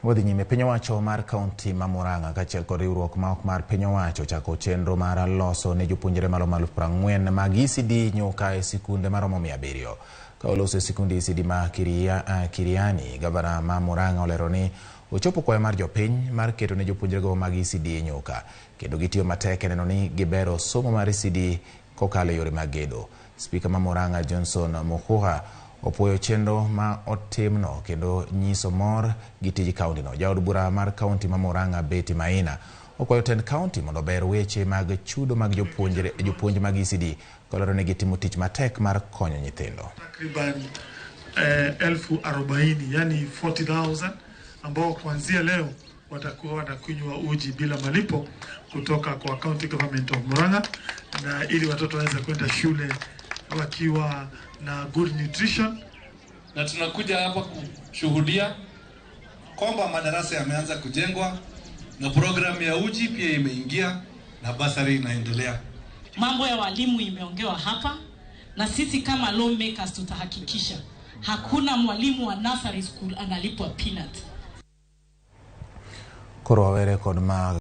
Wadhi nyime. Piny owacho mar kaunti ma Murang'a kaachiel kod riwruok ma ok mar piny owacho ochako chenro mar loso ne jopuonjre maromo 40,000 mag ECD nyuka e sikunde maromo 700. Ka oloso e sikunde ECD ma Kiriani, gavana ma Murang'a olero ni ochopo kwayo mar jopiny mar keto ne jopuonjrego mag ECD nyuka kendo gitiyo matek e neno ni gibero somo mar ECD kokalo e yore mag gedo. Spika ma Murang'a Johnson Mukhura opuoyo chenro ma otimno kendo nyiso mor gi tij kaunti no. Jaod bura mar kaunti ma Murang'a Betty Maina okwayo tend kaunti mondo ober weche mag chudo mag jopuonjre jopuonj mag ECD kolero ni gitimo tich matek mar konyo nyithindo. Takriban 40,000, yani 40,000, ambao kuanzia leo watakuwa wanakunywa uji bila malipo kutoka kwa County Government of Murang'a, na ili watoto waweze kwenda shule wakiwa na good nutrition. Na tunakuja hapa kushuhudia kwamba madarasa yameanza kujengwa na programu ya uji pia imeingia na basari inaendelea. Mambo ya walimu imeongewa hapa, na sisi kama lawmakers tutahakikisha hakuna mwalimu wa nursery school analipwa peanut. Koro wawere kod mag